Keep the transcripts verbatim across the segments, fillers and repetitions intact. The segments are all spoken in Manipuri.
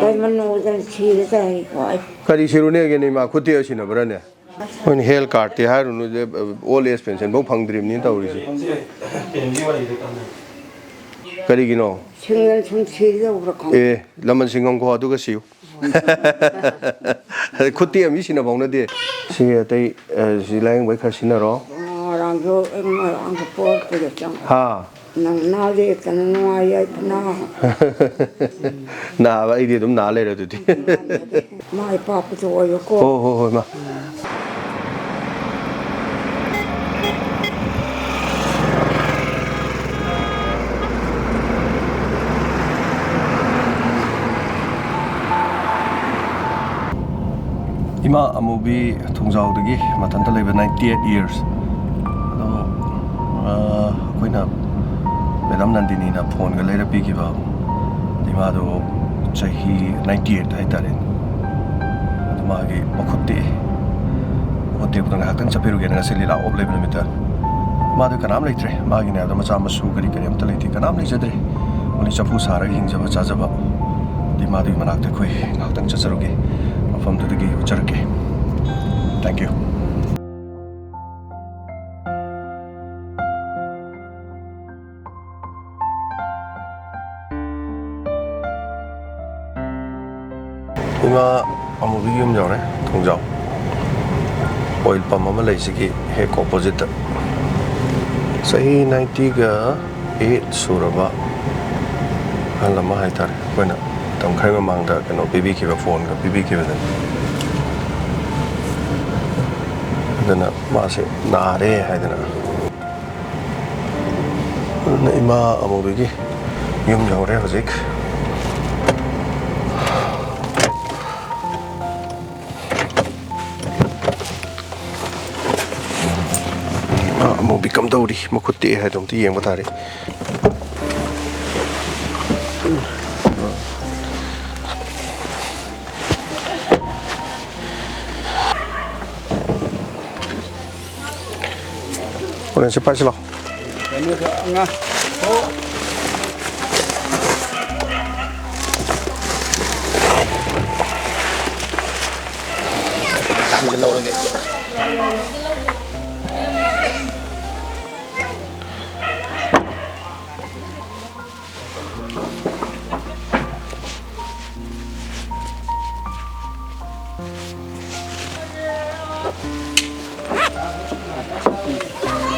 ꯗꯥꯏꯃꯟ ꯑꯣꯏꯗꯅ ꯁꯤꯔꯦ ꯇꯥꯏꯀꯣ ꯑꯩ꯫ ꯀꯔꯤ ꯁꯤꯔꯨꯅꯦꯒꯦꯅꯦ ꯏꯃꯥ? ꯈꯨꯠꯇꯤ ꯁꯤꯟꯅꯕ꯭ꯔꯥꯅꯦ? ꯍꯣꯏꯅꯦ, ꯍꯦꯜꯊ ꯀꯥꯔꯗꯇꯤ ꯍꯥꯏꯔꯨꯅꯨ, ꯑꯣꯜ ꯑꯦꯖ ꯄꯦꯟꯁꯟꯐꯧ ꯐꯪꯗ꯭ꯔꯤꯕꯅꯤꯅ ꯇꯧꯔꯤꯁꯦ꯫ ꯀꯔꯤꯒꯤꯅꯣ? ꯁꯤꯡꯗꯅ ꯁꯨꯝ ꯁꯤꯒꯗꯧꯕ꯭ꯔꯥ ꯈꯪꯗꯦ꯫ ꯑꯦ, ꯂꯃꯟ ꯁꯤꯡꯉꯝꯈꯣ ꯑꯗꯨꯒ ꯁꯤꯌꯨ꯫ ꯈꯨꯠꯇꯤ ꯑꯃꯤ ꯁꯤꯟꯅ ꯐꯥꯎꯅꯗꯦ꯫ ꯁꯤ ꯑꯇꯩ, ꯑ, ꯁꯤ ꯂꯥꯌꯦꯡꯕꯩ ꯈꯔ ꯁꯤꯟꯅꯔꯣ꯫ ꯉꯔꯥꯡꯁꯨ, ꯉꯔꯥꯡꯁꯨ ꯄꯣꯠ ꯀꯩꯀꯩ ꯆꯪ-, ꯍꯥ꯫ ꯅꯪ ꯅꯥꯗꯦ ꯀꯩꯅꯣ ꯅꯨꯡꯉꯥꯏ ꯌꯥꯏꯐꯅ꯫ ꯅꯥꯕ ꯑꯩꯗꯤ ꯑꯗꯨꯝ ꯅꯥ ꯂꯩꯔꯦ ꯑꯗꯨꯗꯤ꯫ ꯃꯥꯏ ꯄꯥꯛꯄꯗꯣ ꯑꯣꯏꯌꯨꯀꯣ꯫ ꯍꯣ, ꯍꯣ, ꯍꯣꯏ, ꯃꯥ꯫ ꯏꯃꯥ ꯑꯃꯨꯕꯤ ꯊꯣꯡꯖꯥꯎꯗꯒꯤ ꯃꯊꯟꯇ ꯂꯩꯕ ninety eight years꯫ ꯑꯗꯣ, ꯑ, ꯑꯩꯈꯣꯏꯅ ꯃꯦꯗꯥꯝ ꯅꯟꯗꯤꯅꯤꯅ ꯐꯣꯟꯒ ꯂꯩꯔ ꯄꯤꯈꯤꯕ ꯏꯃꯥꯗꯣ ꯆꯍꯤ ninety eight ꯍꯥꯏꯇꯥꯔꯦ꯫ ꯑꯗꯨ ꯃꯥꯒꯤ ꯃꯈꯨꯠ ꯇꯦꯛꯑꯦ꯫ ꯃꯈꯨꯠ ꯇꯦꯛꯄꯗ ꯉꯥꯏꯍꯥꯛꯇꯪ ꯆꯠꯄꯤꯔꯨꯒꯦꯅ ꯉꯁꯤ ꯂꯤꯂꯥ ꯑꯣꯞ ꯂꯩꯕ ꯅꯨꯃꯤꯠꯇ ꯃꯥꯗꯣ ꯀꯅꯥꯝ ꯂꯩꯇ꯭ꯔꯦ꯫ ꯃꯥꯒꯤꯅꯦ ꯑꯗꯣ ꯃꯆꯥ ꯃꯁꯨ ꯀꯔꯤ ꯀꯔꯤ ꯑꯝꯇ ꯂꯩꯇꯦ꯫ ꯀꯅꯥꯝ ꯂꯩꯖꯗ꯭ꯔꯦ꯫ ꯑꯣꯟꯂꯤ ꯆꯐꯨ ꯁꯥꯔꯒ ꯍꯤꯡꯖꯕ ꯆꯥꯖꯕ꯫ ꯑꯗꯩ ꯃꯥꯗꯨꯒꯤ ꯃꯅꯥꯛꯇ ꯑꯩꯈꯣꯏ ꯉꯥꯏꯍꯥꯛꯇꯪ ꯆꯠꯆꯔꯨꯒꯦ꯫ ꯃꯐꯝꯗꯨꯗꯒꯤ ꯎꯠꯆꯔꯛꯀꯦ꯫ Thank you꯫ ꯏꯃꯥ ꯑꯃꯨꯕꯤꯒꯤ ꯌꯨꯝ ꯌꯧꯔꯦ, ꯊꯣꯡꯖꯥꯎ꯫ ꯑꯣꯏꯜ ꯄꯝ ꯑꯃ ꯂꯩꯁꯤꯒꯤ ꯍꯦꯛ ꯑꯣꯄꯣꯖꯤꯠꯇ꯫ ꯆꯍꯤ ninety-ꯒ eight ꯁꯨꯔꯕ ꯑꯍꯜ ꯑꯃ ꯍꯥꯏꯇꯥꯔꯦ꯫ ꯑꯩꯈꯣꯏꯅ ꯃꯇꯝ ꯈꯔ ꯃꯃꯥꯡꯗ ꯀꯩꯅꯣ ꯄꯤꯕꯤꯈꯤꯕ, ꯐꯣꯟꯒ ꯄꯤꯕꯤꯈꯤꯕꯗꯨꯅꯤ꯫ ꯑꯗꯨꯅ ꯃꯥꯁꯦ ꯅꯥꯔꯦ ꯍꯥꯏꯗꯅ꯫ ꯑꯗꯨꯅ ꯏꯃꯥ ꯑꯃꯨꯕꯤꯒꯤ ꯌꯨꯝ ꯌꯧꯔꯦ ꯍꯧꯖꯤꯛ꯫ ꯏꯃꯥ ꯑꯃꯨꯕꯤ ꯀꯝꯗꯧꯔꯤ? ꯃꯈꯨꯠ ꯇꯦꯛꯑꯦ ꯍꯥꯏꯗꯣ ꯑꯝꯇ ꯌꯦꯡꯕ ꯇꯥꯔꯦ꯫ ꯍꯣꯔꯦꯟ ꯁꯤ ꯄꯥꯏꯁꯤꯜꯂꯣ꯫ ꯀꯩꯅꯣꯗ ꯑꯉꯥꯡ, ꯑꯣ꯫ ꯁꯤꯗ ꯂꯧꯔꯒꯦ꯫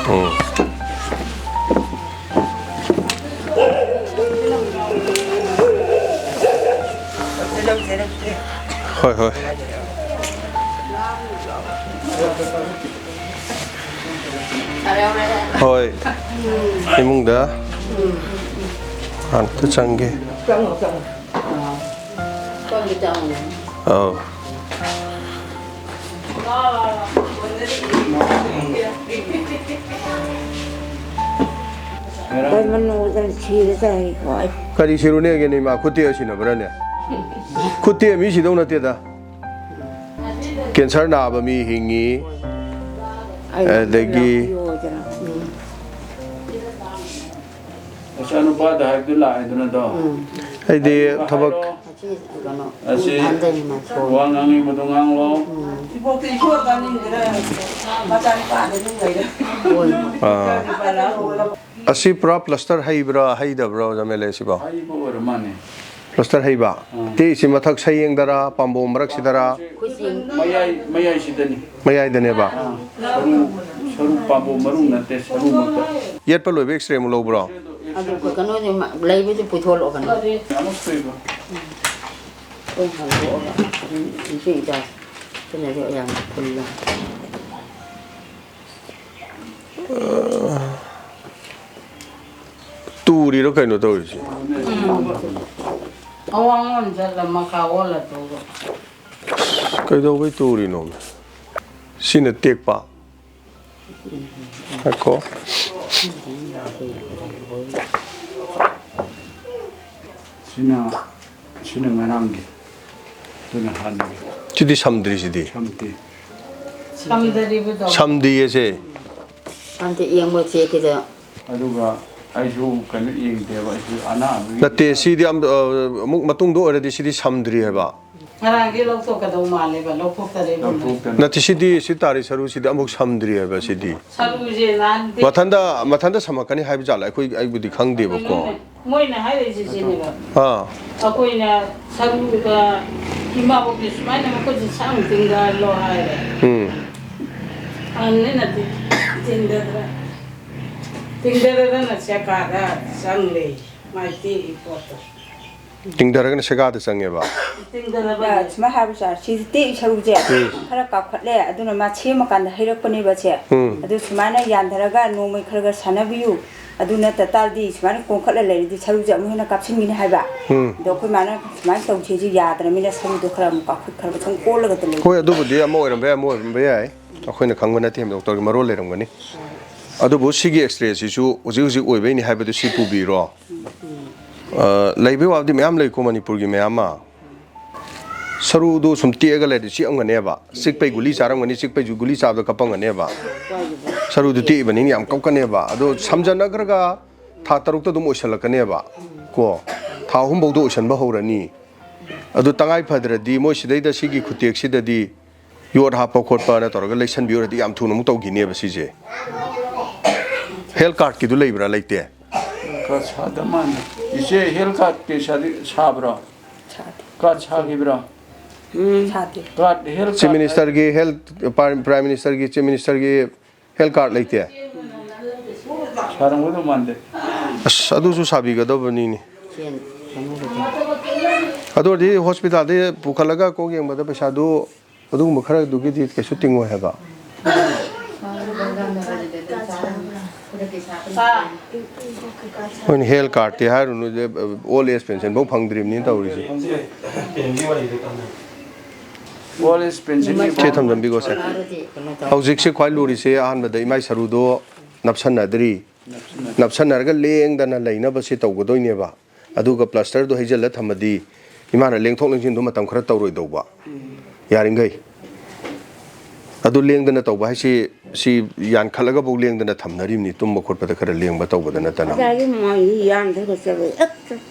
ꯎꯝ꯫ ꯍꯣꯏ, ꯍꯣꯏ꯫ ꯍꯣꯏ꯫ ꯏꯃꯨꯡꯗ ꯑꯝꯇ ꯆꯪꯒꯦ꯫ ꯆꯪꯉꯣ, ꯆꯪꯉꯣ꯫ ꯑꯧ꯫ ꯀꯩ ꯃꯅꯨꯡꯗ ꯁꯤꯔ ꯆꯥꯏꯀꯣ꯫ ꯀꯔꯤ ꯁꯤꯔꯨꯅꯦꯒꯦꯅꯦ, ꯏꯃꯥ? ꯈꯨꯠꯇꯦꯛꯑ ꯁꯤꯅꯕ꯭ꯔꯥꯅꯦ? ꯈꯨꯠꯇꯦꯛꯑ ꯃꯤ ꯁꯤꯗꯧ ꯅꯠꯇꯦꯗ꯫ ꯀꯦꯟꯁꯔ ꯅꯥꯕ ꯃꯤ ꯍꯤꯡꯉꯤ꯫ ꯑꯩ ꯑꯗꯒꯤ ꯂꯥꯛꯄꯤꯌꯣꯗꯅ꯫ ꯎꯝ꯫ ꯅꯆꯥꯅꯨꯄꯥꯗ ꯍꯥꯏꯕꯗꯨ ꯂꯥꯛꯑꯦꯗꯅꯗꯣ꯫ ꯎꯝ꯫ ꯑꯩꯗꯤ ꯊꯕꯛ ꯍꯥꯏꯔꯣ꯫ ꯑꯁꯤ ꯀꯩꯅꯣ, ꯑꯁꯤ ꯍꯟꯗꯩ ꯃꯥ ꯁꯣꯜꯂꯦ꯫ ꯋꯥ ꯉꯥꯡꯅꯤꯡꯕꯗꯣ ꯉꯥꯡꯂꯣ꯫ ꯎꯝ꯫ ꯏꯕꯣꯛꯇꯤ ꯏꯁꯣꯔ ꯀꯥꯅꯤꯡꯗ꯭ꯔꯦ꯫ ꯃꯆꯥꯅꯨꯄꯥꯗ ꯑꯗꯨꯝ ꯂꯩꯔꯦ꯫ ꯍꯣꯏ꯫ ꯑꯥ꯫ ꯑꯁꯤ ꯄꯨꯔꯥ ꯄ꯭ꯂꯁꯇꯔ ꯍꯩꯕ꯭ꯔꯥ ꯍꯩꯗꯕ꯭ꯔꯥ, ꯑꯣꯖꯥ ꯃꯦꯂꯦ, ꯁꯤꯕꯣ? ꯍꯩꯕ ꯑꯣꯏꯔ ꯃꯥꯅꯦ꯫ ꯄ꯭ꯂꯁꯇꯔ ꯍꯩꯕ? ꯑꯥ꯫ ꯇꯦꯛꯏꯁꯤ ꯃꯊꯛ ꯁꯌꯦꯡꯗꯔꯥ, ꯄꯥꯝꯕꯣꯝ ꯃꯔꯛꯁꯤꯗꯔꯥ? ꯑꯩꯈꯣꯏ ꯆꯦꯡ ꯃꯌꯥꯏ, ꯃꯌꯥꯏꯁꯤꯗꯅꯤ꯫ ꯃꯌꯥꯏꯗꯅꯦꯕ? ꯑꯥ꯫ ꯁꯔꯨ, ꯁꯔꯨ ꯄꯥꯝꯕꯣꯝ ꯃꯅꯨꯡ ꯅꯠꯇꯦ, ꯁꯔꯨ ꯃꯛꯇ꯫ ꯌꯦꯠꯄ ꯂꯣꯏꯕ X-ray ꯑꯃꯨꯛ ꯂꯧꯕ꯭ꯔꯣ? ꯑꯗꯨ ꯀꯩꯅꯣꯗꯤ ꯃ-, ꯂꯩꯕꯗꯤ ꯄꯨꯊꯣꯛꯂꯛꯑꯣ ꯀꯩꯅꯣ꯫ ꯀꯌꯥꯃꯨꯛ ꯁꯨꯏꯕ? ꯑꯩꯈꯣꯏ ꯍꯥꯡꯗꯣꯛꯑꯒ ꯑꯗꯨꯝ ꯏꯆꯦ ꯏꯆꯥ ꯀꯩꯅꯣꯗꯣ ꯌꯥꯝ ꯐꯨꯜꯂꯦ꯫ ꯇꯨꯔꯤꯔꯣ ꯀꯩꯅꯣ ꯇꯧꯔꯤꯁꯦ? ꯎꯝ꯫ ꯑꯋꯥꯡ ꯂꯣꯝ ꯆꯠꯂ ꯃꯈꯥ ꯑꯣꯜꯂ ꯇꯧꯕ꯫ ꯀꯩꯗꯧꯕꯩ ꯇꯨꯔꯤꯅꯣ? ꯁꯤꯅ ꯇꯦꯛꯄ꯫ ꯉꯥꯏꯈꯣ꯫ ꯁꯤꯅ, ꯁꯤꯅ ꯉꯔꯥꯡꯒꯤ꯫ ꯑꯗꯨꯅ ꯍꯥꯟꯅꯒꯤ꯫ ꯁꯤꯗꯤ ꯁꯝꯗ꯭ꯔꯤ ꯁꯤꯗꯤ꯫ ꯁꯝꯗꯦ꯫ ꯁꯝꯗꯔꯤꯕꯗꯣ꯫ ꯁꯝꯗꯤꯌꯦ ꯁꯦ꯫ ꯑꯝꯇ ꯌꯦꯡꯕ ꯆꯦꯛꯀꯤꯗ꯫ ꯑꯗꯨꯒ ꯑꯩꯁꯨ ꯀꯩꯅꯣ ꯌꯦꯡꯗꯦꯕ, ꯑꯩꯁꯨ ꯑꯅꯥꯕꯒꯤ꯫ ꯅꯠꯇꯦ, ꯁꯤꯗꯤ ꯑꯝ-, ꯑ, ꯑꯃꯨꯛ ꯃꯇꯨꯡꯗ ꯑꯣꯏꯔꯗꯤ ꯁꯤꯗꯤ ꯁꯝꯗ꯭ꯔꯤ ꯍꯥꯏꯕ꯫ ꯉꯔꯥꯡꯗꯤ ꯂꯧꯊꯣꯛꯀꯗꯧ ꯃꯥꯜꯂꯦꯕ, ꯂꯧꯊꯣꯛꯇꯔꯦꯕ꯫ ꯂꯧꯊꯣꯛꯇꯅ ꯅꯠꯇꯦ, ꯁꯤꯗꯤ, ꯁꯤ ꯇꯥꯔꯤ ꯁꯔꯨꯁꯤꯗꯤ ꯑꯃꯨꯛ ꯁꯝꯗ꯭ꯔꯤ ꯍꯥꯏꯕ ꯁꯤꯗꯤ꯫ ꯁꯔꯨꯁꯦ ꯅꯍꯥꯟꯗꯤ ꯃꯊꯟꯇ, ꯃꯊꯟꯇ ꯁꯝꯃꯛꯀꯅꯤ ꯍꯥꯏꯕ ꯖꯥꯠꯂ? ꯑꯩꯈꯣꯏ, ꯑꯩꯕꯨꯗꯤ ꯈꯪꯗꯦꯕꯀꯣ꯫ ꯃꯣꯏꯅ, ꯃꯣꯏꯅ ꯍꯥꯏꯔꯤꯁꯦ ꯁꯤꯅꯦꯕ꯫ ꯑꯥ꯫ ꯑꯩꯈꯣꯏꯅ ꯁꯔꯨꯒ ꯏꯃꯥꯕꯣꯛꯀꯤ ꯁꯨꯃꯥꯏꯅ ꯃꯈꯨꯠꯁꯦ ꯁꯥꯡꯅ ꯇꯤꯡꯊꯍꯜꯂꯣ ꯍꯥꯏꯔꯦ꯫ ꯎꯝ꯫ ꯑꯍꯟꯅꯤꯅ ꯇꯤꯡ-, ꯇꯤꯡꯊꯗ꯭ꯔꯦ꯫ ꯇꯤꯡꯊꯗꯗꯅ ꯆꯦꯀꯥꯗ ꯆꯪꯂꯦ꯫ ꯃꯥꯏ ꯇꯦꯛꯏ ꯄꯣꯠꯇꯣ꯫ ꯇꯤꯡꯊꯔꯒꯅ ꯁꯦꯒꯥꯗ ꯆꯪꯉꯦꯕ꯫ ꯇꯤꯡꯊꯔꯕꯅꯦ꯫ ꯁꯨꯃꯥꯏꯅ ꯍꯥꯏꯕ ꯁꯥꯔ, ꯁꯤꯁꯦ ꯇꯦꯛꯏ ꯁꯔꯨꯁꯦ ꯎꯝ꯫ ꯈꯔ ꯀꯥꯞꯈꯠꯂꯦ, ꯑꯗꯨꯅ ꯃꯥ ꯁꯦꯝꯃꯀꯥꯟꯗ ꯍꯩꯔꯛꯄꯅꯦꯕ ꯁꯦ꯫ ꯎꯝ꯫ ꯑꯗꯨ ꯁꯨꯃꯥꯏꯅ ꯌꯥꯟꯊꯔꯒ ꯅꯣꯡꯃꯩ ꯈꯔ ꯈꯔ ꯁꯥꯟꯅꯕꯤꯌꯨ, ꯑꯗꯨ ꯅꯠꯇ ꯇꯥꯔꯗꯤ ꯁꯨꯃꯥꯏꯅ ꯀꯣꯟꯈꯠꯂ ꯂꯩꯔꯗꯤ ꯁꯔꯨꯁꯦ ꯑꯃꯨꯛ ꯍꯦꯟꯅ ꯀꯥꯞꯁꯤꯟꯈꯤꯅꯤ ꯍꯥꯏꯕ꯫ ꯎꯝ꯫ ꯑꯗꯣ ꯑꯩꯈꯣꯏ ꯃꯥꯅ ꯁꯨꯃꯥꯏꯅ ꯇꯧꯁꯦꯁꯨ ꯌꯥꯗ꯭ꯔꯃꯤꯅ ꯁꯔꯨꯗꯣ ꯈꯔ ꯑꯃꯨꯛ ꯀꯥꯞꯈꯠꯈ꯭ꯔꯕ, ꯁꯨꯝ ꯀꯣꯜꯂꯒꯇ ꯂꯩ꯫ ꯍꯣꯏ, ꯑꯗꯨꯕꯨꯗꯤ ꯑꯃ ꯑꯣꯏꯔꯝꯕ ꯌꯥꯏ, ꯑꯃ ꯑꯣꯏꯔꯝꯕ ꯌꯥꯏ, ꯑꯩꯈꯣꯏꯅ ꯈꯪꯕ ꯅꯠꯇꯦ, ꯗꯣꯛꯇꯔꯒꯤ ꯃꯔꯣꯜ ꯂꯩꯔꯝꯒꯅꯤ꯫ ꯑꯗꯨꯕꯨ ꯁꯤꯒꯤ ꯑꯦꯛꯁꯔꯦꯁꯤꯁꯨ ꯍꯧꯖꯤꯛ ꯍꯧꯖꯤꯛ ꯑꯣꯏꯕꯩꯅꯤ ꯍꯥꯏꯕꯗꯨ ꯁꯤ ꯄꯨꯕꯤꯔꯣ꯫ ꯑ, ꯂꯩꯕꯩ ꯋꯥꯕꯨꯗꯤ ꯃꯌꯥꯝ ꯂꯩꯀꯣ ꯃꯅꯤꯄꯨꯔꯒꯤ ꯃꯌꯥꯝ ꯑꯃ꯫ ꯁꯔꯨꯗꯣ ꯁꯨꯝ ꯇꯦꯛꯑꯒ ꯂꯩꯔꯗꯤ ꯆꯤꯛꯑꯝꯒꯅꯦꯕ꯫ ꯆꯤꯛꯄꯩ ꯒꯨꯂꯤ ꯆꯥꯔꯝꯒꯅꯤ, ꯆꯤꯛꯄꯩꯁꯨ ꯒꯨꯂꯤ ꯆꯥꯕꯗ ꯀꯞꯄꯝꯒꯅꯦꯕ꯫ ꯁꯔꯨꯗꯣ ꯇꯦꯛꯏꯕꯅꯤꯅ ꯌꯥꯝ ꯀꯞꯀꯅꯦꯕ꯫ ꯑꯗꯣ ꯁꯝꯖꯟꯅꯈ꯭ꯔꯒ ꯊꯥ ꯇꯔꯨꯛꯇ ꯑꯗꯨꯝ ꯑꯣꯏꯁꯜꯂꯛꯀꯅꯦꯕ꯫ ꯀꯣ, ꯊꯥ ꯑꯍꯨꯝꯐꯧꯗ ꯑꯣꯏꯁꯟꯕ ꯍꯧꯔꯅꯤ꯫ ꯑꯗꯨ ꯇꯉꯥꯏ ꯐꯗ꯭ꯔꯗꯤ ꯃꯣꯏ ꯁꯤꯗꯩꯗ ꯁꯤꯒꯤ ꯈꯨꯇꯦꯛꯁꯤꯗꯗꯤ ꯌꯣꯠ ꯍꯥꯞꯄ ꯈꯣꯠꯄꯅ ꯇꯧꯔꯒ ꯂꯩꯁꯟꯕꯤꯔꯗꯤ ꯌꯥꯝ ꯊꯨꯅ ꯑꯃꯨꯛ ꯇꯧꯈꯤꯅꯦꯕ ꯁꯤꯁꯦ꯫ ꯍꯦꯜꯊ ꯀꯥꯔꯠꯀꯤꯗꯨ ꯂꯩꯕ꯭ꯔꯥ? ꯂꯩꯇꯦ꯫ ꯀꯥꯔꯗ ꯁꯥꯗ ꯃꯥꯟꯗꯦ꯫ ꯏꯆꯦ, ꯍꯦꯜꯊ ꯀꯥꯔꯗꯀꯤ ꯁꯥꯗꯤ-, ꯁꯥꯕ꯭ꯔꯣ? ꯁꯥꯗꯦ꯫ ꯀꯥꯔꯗ ꯁꯥꯈꯤꯕ꯭ꯔꯣ? ꯎꯝ꯫ ꯁꯥꯗꯦ꯫ ꯀꯥꯔꯗ, ꯍꯦꯜꯊ ꯆꯤꯐ ꯀꯥꯔꯗ ꯃꯤꯅꯤꯁꯇꯔꯒꯤ ꯍꯦꯜꯊ, ꯄ꯭ꯔꯥꯏꯝ, ꯄ꯭ꯔꯥꯏꯝ ꯃꯤꯅꯤꯁꯇꯔꯒꯤ, ꯆꯤꯐ ꯃꯤꯅꯤꯁꯇꯔꯒꯤ ꯍꯦꯜꯊ ꯀꯥꯔꯗ ꯂꯩꯇꯦ? ꯁꯥꯔꯝꯒꯗꯧ ꯃꯥꯟꯗꯦ꯫ ꯑꯁ, ꯑꯗꯨꯁꯨ ꯁꯥꯕꯤꯒꯗꯕꯅꯤꯅꯦ꯫ ꯆꯦꯟ ꯆꯪꯍꯧꯒꯗꯕ꯫ ꯑꯗꯨ ꯑꯣꯏꯔꯗꯤ ꯍꯣꯁꯄꯤꯇꯥꯜꯗ ꯄꯨꯈꯠꯂꯒ ꯀꯣꯛ ꯌꯦꯡꯕꯗ ꯄꯩꯁꯥꯗꯨ ꯑꯗꯨꯒꯨꯝꯕ ꯈꯔꯗꯨꯒꯤꯗꯤ ꯀꯩꯁꯨ ꯇꯤꯡꯉꯣꯏ ꯍꯥꯏꯕ꯫ ꯍꯣꯏꯅꯦ, ꯍꯦꯜꯊ ꯀꯥꯔꯗꯇꯤ ꯍꯥꯏꯔꯨꯅꯨ, ꯑꯣꯜ ꯑꯦꯖ ꯄꯦꯟꯁꯟ ꯐꯥꯎ ꯐꯪꯗ꯭ꯔꯤꯕꯅꯤꯅ ꯇꯧꯔꯤꯁꯦ꯫ ꯑꯣꯜ ꯑꯦꯖ ꯄꯦꯟꯁꯟꯒꯤ ꯆꯦ ꯊꯝꯖꯟꯕꯤꯈꯣꯁꯦ꯫ ꯍꯧꯖꯤꯛꯁꯦ ꯈ꯭ꯋꯥꯏ ꯂꯨꯔꯤꯁꯦ ꯑꯍꯥꯟꯕꯗ ꯏꯃꯥꯏ ꯁꯔꯨꯗꯣ ꯅꯞꯁꯟꯅꯗ꯭ꯔꯤ꯫ ꯅꯞꯁꯟꯅꯔꯒ ꯂꯦꯡꯗꯅ ꯂꯩꯅꯕꯁꯦ ꯇꯧꯒꯗꯣꯏꯅꯦꯕ꯫ ꯑꯗꯨꯒ ꯄ꯭ꯂꯥꯁꯇꯔꯗꯣ ꯍꯩꯖꯤꯜꯂ ꯊꯝꯃꯗꯤ ꯏꯃꯥꯅ ꯂꯦꯡꯊꯣꯛ ꯂꯦꯡꯁꯤꯟꯗꯣ ꯃꯇꯝ ꯈꯔ ꯇꯧꯔꯣꯏꯗꯧꯕ꯫ ꯌꯥꯔꯤꯈꯩ꯫ ꯑꯗꯨ ꯂꯦꯡꯗꯅ ꯇꯧꯕ ꯍꯥꯏꯁꯤ, ꯁꯤ ꯌꯥꯟꯈꯠꯂꯒꯐꯧ ꯂꯦꯡꯗꯅ ꯊꯝꯅꯔꯤꯕꯅꯤ, ꯇꯨꯝꯕ ꯈꯣꯠꯄꯗ ꯈꯔ ꯂꯦꯡꯕ ꯇꯧꯕꯗ ꯅꯠꯇꯅ꯫ ꯑꯗꯥꯏꯒꯤ ꯃꯥꯒꯤ ꯌꯥꯟꯗꯒ ꯆꯠꯂꯦ꯫ ꯑꯠ!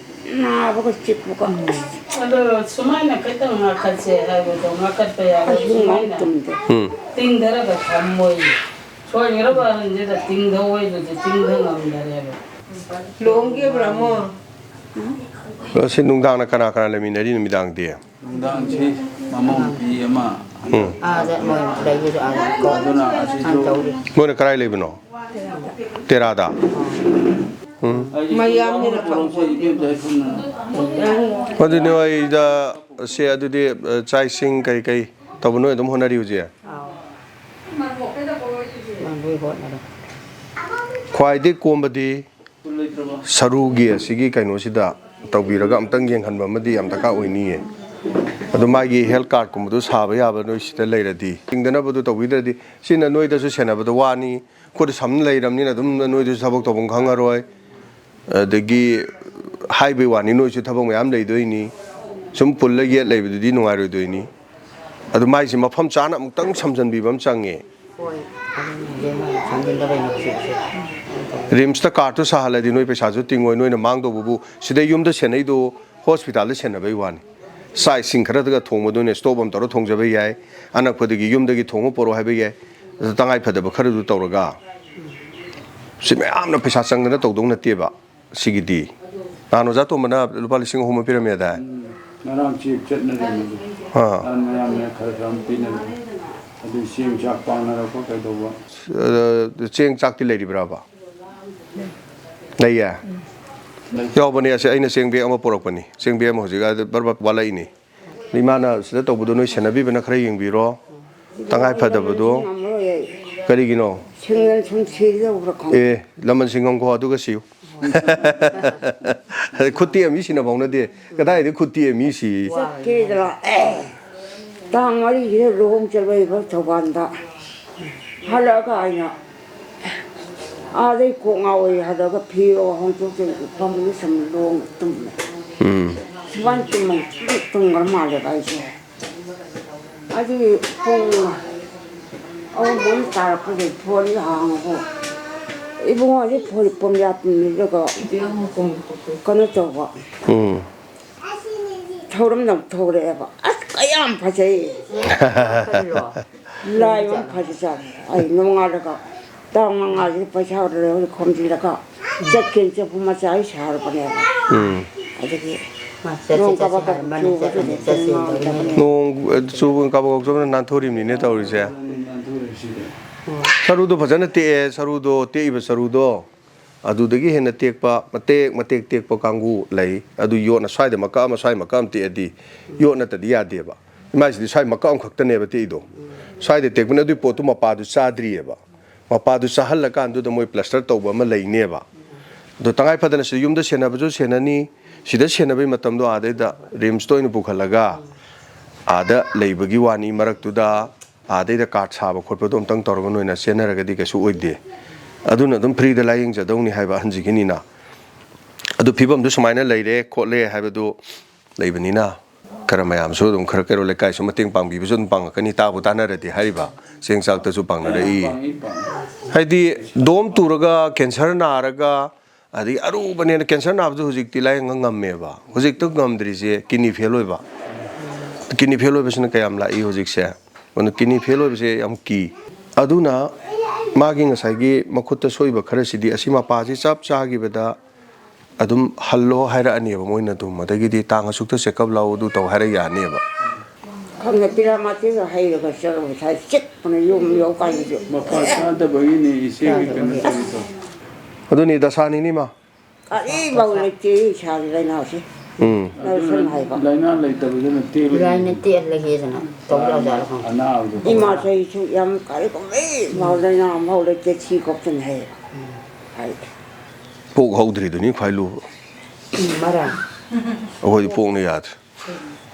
ꯅꯥꯕꯒ ꯆꯤꯛꯄꯒ꯫ ꯑꯁ꯫ ꯑꯗꯣ ꯁꯨꯃꯥꯏꯅ ꯈꯤꯇꯪ ꯉꯥꯈꯠꯁꯦ ꯍꯥꯏꯕꯗꯣ ꯉꯥꯈꯠꯄ ꯌꯥꯔꯣꯏ꯫ ꯑꯍꯤꯡ ꯑꯃ ꯁꯨꯃꯥꯏꯅ ꯇꯨꯝꯗꯦ꯫ ꯎꯝ꯫ ꯇꯤꯡꯊꯔꯒ ꯊꯝꯃꯣꯏ꯫ ꯁꯣꯏꯈ꯭ꯔꯕ ꯑꯍꯟꯁꯤꯗ ꯇꯤꯡꯊꯧ ꯍꯥꯏꯕꯗꯨ ꯇꯤꯡꯊ ꯉꯝꯗꯔꯦꯕ꯫ ꯂꯨꯍꯣꯡꯈꯤꯕ꯭ꯔꯥ ꯑꯃꯨꯛ? ꯑꯁꯤ ꯅꯨꯡꯗꯥꯡꯅ ꯀꯅꯥ ꯀꯅꯥ ꯂꯩꯃꯤꯟꯅꯔꯤ ꯅꯨꯃꯤꯗꯥꯡꯗꯤ? ꯅꯨꯡꯗꯥꯡꯁꯤ ꯃꯃꯧ ꯅꯨꯄꯤ ꯑꯃ ꯎꯝ꯫ ꯑꯥꯗ ꯃꯣꯏ ꯂꯩꯕꯗꯣ ꯑꯥꯗ ꯀꯣ ꯑꯗꯨꯅ ꯑꯁꯤꯁꯨ ꯍꯥꯟꯅ ꯇꯧꯔꯤ꯫ ꯃꯣꯏꯅ ꯀꯗꯥꯏ ꯂꯩꯕꯅꯣ? ꯇꯦꯔꯥꯗ? ꯎꯝ꯫ ꯑꯩ ꯃꯌꯥꯝꯅꯤꯅ ꯄꯣꯔꯛꯁꯦ ꯏꯕꯦꯝꯆꯥ ꯏꯐꯨꯟꯅ꯫ ꯑꯗꯨꯅꯤ ꯑꯩꯗ ꯁꯦ ꯑꯗꯨꯗꯤ, ꯑ, ꯆꯥꯛ ꯏꯁꯤꯡ ꯀꯩ ꯀꯩ ꯇꯧꯕ ꯅꯣꯏ ꯑꯗꯨꯝ ꯍꯣꯠꯅꯔꯤ ꯍꯧꯖꯤꯛ? ꯑꯥꯎ꯫ ꯃꯥ ꯂꯣꯏ ꯍꯣꯠꯅꯔꯦ꯫ ꯈ꯭ꯋꯥꯏꯗꯒꯤ ꯀꯣꯝꯕꯗꯤ ꯁꯔꯨꯒꯤ ꯑꯁꯤꯒꯤ ꯀꯩꯅꯣꯁꯤꯗ ꯇꯧꯕꯤꯔꯒ ꯑꯝꯇꯪ ꯌꯦꯡꯍꯟꯕ ꯑꯃꯗꯤ ꯌꯥꯝ ꯗꯔꯀꯥꯔ ꯑꯣꯏꯅꯤꯌꯦ꯫ ꯑꯗꯣ ꯃꯥꯒꯤ ꯍꯦꯜꯊ ꯀꯥꯔꯗꯀꯨꯝꯕꯗꯣ ꯁꯥꯕ ꯌꯥꯕ ꯅꯣꯏ ꯁꯤꯗ ꯂꯩꯔꯗꯤ, ꯆꯤꯡꯗꯅꯕꯗꯣ ꯇꯧꯕꯤꯗ꯭ꯔꯗꯤ ꯁꯤꯅ ꯅꯣꯏꯗꯁꯨ ꯁꯦꯟꯅꯕꯗ ꯋꯥꯅꯤ, ꯈꯨꯠ ꯁꯝꯅ ꯂꯩꯔꯕꯅꯤꯅ ꯑꯗꯨꯝ ꯅꯣꯏꯗꯁꯨ ꯊꯕꯛ ꯇꯧꯐꯝ ꯈꯪꯉꯔꯣꯏ꯫ ꯑꯗꯒꯤ ꯍꯥꯏꯕꯩ ꯋꯥꯅꯤ, ꯅꯣꯏꯁꯨ ꯊꯕꯛ ꯃꯌꯥꯝ ꯂꯩꯗꯣꯏꯅꯤ꯫ ꯁꯨꯝ ꯄꯨꯜꯂ ꯌꯦꯠ ꯂꯩꯕꯗꯨꯗꯤ ꯅꯨꯡꯉꯥꯏꯔꯣꯏꯗꯣꯏꯅꯤ꯫ ꯑꯗꯨ ꯃꯥꯏꯁꯦ ꯃꯐꯝ ꯆꯥꯅ ꯑꯃꯨꯛꯇꯪ ꯁꯝꯖꯟꯕꯤꯕ ꯑꯃ ꯆꯪꯉꯦ꯫ ꯍꯣꯏ, ꯑꯗꯨꯅ ꯍꯧꯖꯤꯛ ꯃꯥꯅ ꯁꯝꯖꯤꯟꯗꯕꯩꯅꯦ ꯍꯧꯖꯤꯛꯁꯦ꯫ ꯔꯤꯝꯁꯇ ꯀꯥꯔꯠꯇꯨ ꯁꯥꯍꯜꯂꯗꯤ ꯅꯣꯏ ꯄꯩꯁꯥꯁꯨ ꯇꯤꯡꯉꯣꯏ, ꯅꯣꯏꯅ ꯃꯥꯡꯗꯧꯕꯕꯨ ꯁꯤꯗ ꯌꯨꯝꯗ ꯁꯦꯟꯅꯩꯗꯣ ꯍꯣꯁꯄꯤꯇꯥꯜꯗ ꯁꯦꯟꯅꯕꯩ ꯋꯥꯅꯤ꯫ ꯆꯥꯛ ꯏꯁꯤꯡ ꯈꯔꯗꯒ ꯊꯣꯡꯕꯗꯨꯅꯦ ꯁ꯭ꯇꯣꯞ ꯑꯃ ꯇꯧꯔ ꯊꯣꯡꯖꯕ ꯌꯥꯏ, ꯑꯅꯛꯄꯗꯒꯤ ꯌꯨꯝꯗꯒꯤ ꯊꯣꯡꯉ ꯄꯣꯔꯛꯑꯣ ꯍꯥꯏꯕ ꯌꯥꯏ꯫ ꯑꯗꯨ ꯇꯉꯥꯏ ꯐꯗꯕ ꯈꯔꯗꯨ ꯇꯧꯔꯒ ꯁꯤ ꯃꯌꯥꯝꯅ ꯄꯩꯁꯥ ꯆꯪꯗꯅ ꯇꯧꯗꯧ ꯅꯠꯇꯦꯕ꯫ ꯁꯤꯒꯤꯗꯤ ꯅꯍꯥꯟ ꯑꯣꯖꯥ ꯇꯣꯝꯕꯅ ꯂꯨꯄꯥ ꯂꯤꯁꯤꯡ ꯑꯍꯨꯝ ꯑꯃ ꯄꯤꯔꯝꯃꯦ ꯍꯥꯏꯗꯥꯏ? ꯎꯝ, ꯉꯔꯥꯡ ꯆꯦꯛ ꯆꯠꯅꯔꯦ꯫ ꯑꯥ꯫ ꯃꯌꯥꯝꯅ ꯈꯔ ꯈꯔ ꯑꯃ ꯄꯤꯅꯔꯦ꯫ ꯑꯗꯨ ꯆꯦꯡ ꯆꯥꯛ ꯄꯥꯡꯅꯔꯛꯄ ꯀꯩꯗꯧꯕ꯫ ꯑ, ꯆꯦꯡ ꯆꯥꯛꯇꯤ ꯂꯩꯔꯤꯕ꯭ꯔꯥꯕ? ꯂꯩꯌꯦ? ꯂꯩ꯫ ꯌꯥꯎꯕꯅꯦ꯫ ꯑꯁꯤ ꯑꯩꯅ ꯆꯦꯡ ꯕꯦꯒ ꯑꯃ ꯄꯨꯔꯛꯄꯅꯤ꯫ ꯆꯦꯡ ꯕꯦꯒ ꯑꯃ ꯍꯧꯖꯤꯛ ꯑꯗ ꯕꯔ ꯕꯔ ꯋꯥꯠꯂꯛꯏꯅꯤ꯫ ꯏꯃꯥꯅ ꯁꯤꯗ ꯇꯧꯕꯗꯣ ꯅꯣꯏ ꯁꯦꯟꯅꯕꯤꯕꯅ ꯈꯔ ꯌꯦꯡꯕꯤꯔꯣ꯫ ꯇꯉꯥꯏ ꯐꯗꯕꯗꯣ꯫ ꯉꯝꯃꯔꯣꯏ ꯑꯩ꯫ ꯀꯔꯤꯒꯤꯅꯣ? ꯁꯤꯡꯗꯅ ꯁꯨꯝ ꯁꯤꯒꯗꯧꯕ꯭꯭ꯔꯥ ꯈꯪꯗꯦ꯫ ꯑꯦ, ꯂꯃꯟ ꯁꯤꯡꯉꯝꯈꯣ ꯑꯗꯨꯒ ꯁꯤꯌꯨ꯫ ꯈꯨꯠ ꯇꯦꯛꯑ ꯃꯤ ꯁꯤꯅ ꯐꯥꯎꯅꯗꯦ꯫ ꯀꯗꯥꯏꯗ ꯈꯨꯠ ꯇꯦꯛꯑ ꯃꯤ ꯁꯤ? ꯆꯠꯀꯦꯗꯅ, ꯑꯦ, ꯇꯥꯡ ꯃꯔꯤꯁꯤꯗ ꯂꯨꯍꯣꯡ ꯆꯠꯂꯛꯏꯕ ꯊꯧꯕꯥꯜꯗ꯫ ꯍꯜꯂꯛꯑꯒ ꯑꯩꯅ ꯑꯥꯗꯩ ꯀꯣꯛ ꯉꯥꯎꯋꯦ ꯍꯜꯂꯛꯑꯒ ꯐꯤꯔꯣ ꯍꯣꯡꯗꯣꯛꯇꯅ ꯐꯃꯨꯡꯗ ꯁꯨꯝ ꯂꯣꯡ ꯇꯨꯝꯃꯦ꯫ ꯎꯝ꯫ ꯁꯨꯃꯥꯏꯅ ꯇꯨꯝꯃ ꯇꯨꯝꯈ꯭ꯔ ꯃꯥꯜꯂꯦꯕ ꯑꯩꯁꯦ꯫ ꯑꯗꯨꯒꯤ ꯄꯨꯡ ꯑꯍꯨꯝ ꯃꯔꯤ ꯇꯥꯔꯛꯄꯗꯩ ꯐꯣꯟꯁꯦ ꯍꯥꯡꯉꯒ ꯏꯕꯨꯡꯉꯣꯁꯦ ꯐꯨꯔꯤꯠ ꯄꯨꯝꯌꯥꯠ ꯄꯨꯝꯃꯤꯗꯨꯒ ꯀꯩꯅꯣ ꯇꯧꯕ, ꯎꯝ꯫ ꯊꯧꯔꯝꯗ ꯑꯃꯨꯛ ꯊꯧꯔꯛꯑꯦꯕ꯫ ꯑꯁ, ꯀꯌꯥꯝ ꯐꯖꯩ! ꯂꯥꯏ ꯑꯃ ꯐꯖꯖꯥꯠꯅꯤ꯫ ꯑꯩ ꯅꯣꯡꯉꯥꯜꯂꯒ ꯇꯥꯡ ꯃꯉꯥꯁꯤꯗ ꯄꯩꯁꯥ ꯂꯧꯔ ꯈꯣꯝꯖꯤꯜꯂꯒ ꯆꯠꯀꯦꯅ ꯆꯐꯨ ꯃꯆꯥ ꯑꯩ ꯁꯥꯔꯕꯅꯦꯕ꯫ ꯎꯝ꯫ ꯑꯗꯒꯤ ꯃꯥ ꯆꯠꯁꯤ, ꯅꯣꯡ ꯆꯠꯁꯤ ꯀꯥꯕꯛ ꯍꯥꯏꯔ ꯀꯥꯕꯛ ꯃꯥꯅ ꯆꯨꯕꯗꯨꯗ ꯆꯠꯂꯅꯤ, ꯆꯠꯁꯤ ꯆꯠꯅꯤꯡꯉꯝꯗꯕꯅꯦ꯫ ꯇꯧꯔꯤꯅꯦ꯫ ꯅꯣꯡ ꯆꯨꯕ ꯀꯥꯕꯛ ꯀꯥꯕꯛ ꯆꯨꯕꯅ ꯅꯥꯟꯊꯣꯔꯤꯕꯅꯤꯅꯦ ꯇꯧꯔꯤꯁꯦ꯫ ꯁꯔꯨꯗꯣ ꯐꯖꯅ ꯇꯦꯛꯑꯦ꯫ ꯁꯔꯨꯗꯣ ꯇꯦꯛꯏꯕ ꯁꯔꯨꯗꯣ ꯑꯗꯨꯗꯒꯤ ꯍꯦꯟꯅ ꯇꯦꯛꯄ, ꯃꯇꯦꯛ ꯃꯇꯦꯛ ꯇꯦꯛꯄ ꯀꯥꯡꯒꯨ ꯂꯩ꯫ ꯑꯗꯨ ꯌꯣꯠꯅ ꯁ꯭ꯋꯥꯏꯗ ꯃꯀꯛ ꯑꯃ, ꯁ꯭ꯋꯥꯏ ꯃꯀꯛ ꯑꯃ ꯇꯦꯛꯑꯗꯤ ꯌꯣꯠ ꯅꯠꯇꯗꯤ ꯌꯥꯗꯦꯕ꯫ ꯏꯃꯥꯏꯁꯤꯗꯤ ꯁ꯭ꯋꯥꯏ ꯃꯀꯛ ꯑꯃꯈꯛꯇꯅꯦꯕ ꯇꯦꯛꯏꯗꯣ꯫ ꯁ꯭ꯋꯥꯏꯗ ꯇꯦꯛꯄꯅꯦ꯫ ꯑꯗꯨꯏ ꯄꯣꯠꯇꯨ ꯃꯄꯥꯗꯨ ꯆꯥꯗ꯭ꯔꯤꯑꯕ꯫ ꯃꯄꯥꯗꯨ ꯆꯥꯍꯜꯂꯀꯥꯟꯗꯨꯗ ꯃꯣꯏ ꯄ꯭ꯂꯁꯇꯔ ꯇꯧꯕ ꯑꯃ ꯂꯩꯅꯦꯕ꯫ ꯑꯗꯣ ꯇꯉꯥꯏ ꯐꯗꯅ ꯁꯤꯗ ꯌꯨꯝꯗ ꯁꯦꯟꯅꯕꯁꯨ ꯁꯦꯟꯅꯅꯤ꯫ ꯁꯤꯗ ꯁꯦꯟꯅꯕꯩ ꯃꯇꯝꯗꯣ ꯑꯥꯗꯩꯗ ꯔꯤꯝꯁꯇ ꯑꯣꯏꯅ ꯄꯨꯈꯠꯂꯒ ꯑꯥꯗ ꯂꯩꯕꯒꯤ ꯋꯥꯅꯤ꯫ ꯃꯔꯛꯇꯨꯗ ꯑꯥꯗꯩꯗ ꯀꯥꯔꯠ ꯁꯥꯕ ꯈꯣꯠꯄꯗꯣ ꯑꯝꯇꯪ ꯇꯧꯔꯒ ꯅꯣꯏꯅ ꯆꯦꯟꯅꯔꯒꯗꯤ ꯀꯩꯁꯨ ꯑꯣꯏꯗꯦ꯫ ꯑꯗꯨꯅ ꯑꯗꯨꯝ ꯐ꯭ꯔꯤꯗ ꯂꯥꯏꯌꯦꯡꯖꯗꯧꯅꯤ ꯍꯥꯏꯕ ꯑꯍꯟꯁꯤꯒꯤꯅꯤꯅ꯫ ꯑꯗꯨ ꯐꯤꯕꯝꯗꯨ ꯁꯨꯃꯥꯏꯅ ꯂꯩꯔꯦ ꯈꯣꯠꯂꯦ ꯍꯥꯏꯕꯗꯨ ꯂꯩꯕꯅꯤꯅ, ꯈꯔ ꯃꯌꯥꯝꯁꯨ ꯑꯗꯨꯝ ꯈꯔ ꯀꯩꯔꯣꯜ ꯂꯩꯀꯥꯏꯁꯨ ꯃꯇꯦꯡ ꯄꯥꯡꯕꯤꯕꯁꯨ ꯑꯗꯨꯝ ꯄꯥꯡꯉꯛꯀꯅꯤ, ꯇꯥꯕꯨ ꯇꯥꯅꯔꯗꯤ ꯍꯥꯏꯔꯤꯕ ꯆꯦꯡ ꯆꯥꯛꯇꯁꯨ ꯄꯥꯡꯅꯔꯛꯏ꯫ ꯄꯥꯡꯉꯤ, ꯄꯥꯡꯉꯤ꯫ ꯍꯥꯏꯗꯤ ꯗꯣꯝ ꯇꯨꯔꯒ ꯀꯦꯟꯁꯔ ꯅꯥꯔꯒ, ꯑꯗꯒꯤ ꯑꯔꯨꯕꯅꯦꯅ ꯀꯦꯟꯁꯔ ꯅꯥꯕꯗꯨ ꯍꯧꯖꯤꯛꯇꯤ ꯂꯥꯏꯌꯦꯡꯕ ꯉꯝꯃꯦꯕ꯫ ꯍꯧꯖꯤꯛꯇ ꯉꯝꯗ꯭ꯔꯤꯁꯦ ꯀꯤꯗꯅꯤ ꯐꯦꯜ ꯑꯣꯏꯕ꯫ ꯀꯤꯗꯅꯤ ꯐꯦꯜ ꯑꯣꯏꯕꯁꯤꯅ ꯀꯌꯥꯝ ꯂꯥꯛꯏ ꯍꯧꯖꯤꯛꯁꯦ? ꯑꯗꯨꯅ ꯀꯤꯗꯅꯤ ꯐꯦꯜ ꯑꯣꯏꯕꯁꯦ ꯌꯥꯝ ꯀꯤ꯫ ꯑꯗꯨꯅ ꯃꯥꯒꯤ ꯉꯁꯥꯏꯒꯤ ꯃꯈꯨꯠꯇ ꯁꯣꯛꯏꯕ ꯈꯔꯁꯤꯗꯤ ꯑꯁꯤ ꯃꯄꯥꯁꯤ ꯆꯞ ꯆꯥꯈꯤꯕꯗ ꯑꯗꯨꯝ ꯍꯜꯂꯣ ꯍꯥꯏꯔꯛꯑꯅꯦꯕ ꯃꯣꯏꯅ ꯑꯗꯨꯝ꯫ ꯑꯗꯒꯤꯗꯤ ꯇꯥꯡ ꯑꯁꯨꯛꯇ ꯆꯦꯛꯑꯞ ꯂꯥꯛꯑꯣ, ꯑꯗꯨ ꯇꯧ ꯍꯥꯏꯔ ꯌꯥꯅꯦꯕ꯫ ꯈꯪꯗꯦ, ꯄꯤꯔꯥꯃꯥꯇꯤꯒ ꯍꯩꯔꯒ ꯆꯠꯂꯨꯕ ꯁꯥꯏ ꯆꯤꯛꯄꯅ ꯌꯨꯝ ꯌꯧꯀꯥꯟꯗꯁꯨ꯫ ꯃꯄꯥ ꯆꯥꯗꯕꯒꯤꯅꯦ ꯏꯆꯦꯒꯤ ꯀꯩꯅꯣ ꯇꯧꯔꯤꯗꯣ꯫ ꯑꯗꯨꯅꯤ ꯗꯁꯥꯅꯤꯅꯦ ꯏꯃꯥ꯫ ꯀꯔꯤꯐꯧ ꯂꯩꯇꯦ ꯏꯁꯥꯒꯤ ꯂꯥꯏꯅꯥꯁꯦ꯫ ꯎꯝ꯫ ꯅꯔꯁꯅ ꯍꯥꯏꯕ꯫ ꯂꯥꯏꯅꯥ ꯂꯩꯇꯕꯗꯨꯅ ꯇꯦꯜꯂꯤ꯫ ꯂꯥꯏꯅ ꯇꯦꯜꯂꯒꯦꯗꯅ ꯇꯧ ꯌꯥꯖꯥꯠꯂꯣ ꯈꯪꯗꯦ꯫ ꯏꯃꯥ ꯆꯍꯤꯁꯨ ꯌꯥꯝ ꯀꯔꯤ ꯀꯨꯝꯍꯩ ꯐꯥꯎ ꯂꯥꯏꯅꯥ ꯑꯃꯐꯥꯎ ꯂꯩꯇꯦ, ꯁꯤ ꯈꯣꯠꯇꯅ ꯍꯥꯏꯌꯦ꯫ ꯍꯥꯏꯗꯦ꯫ ꯄꯣꯛ ꯍꯧꯗ꯭ꯔꯤꯗꯨꯅꯤ ꯈ꯭ꯋꯥꯏ ꯂꯨꯕ꯫ ꯎꯝ, ꯃꯔꯝ꯫ ꯑꯩꯈꯣꯏꯗꯤ ꯄꯣꯛꯅ ꯌꯥꯗ꯭ꯔꯦ꯫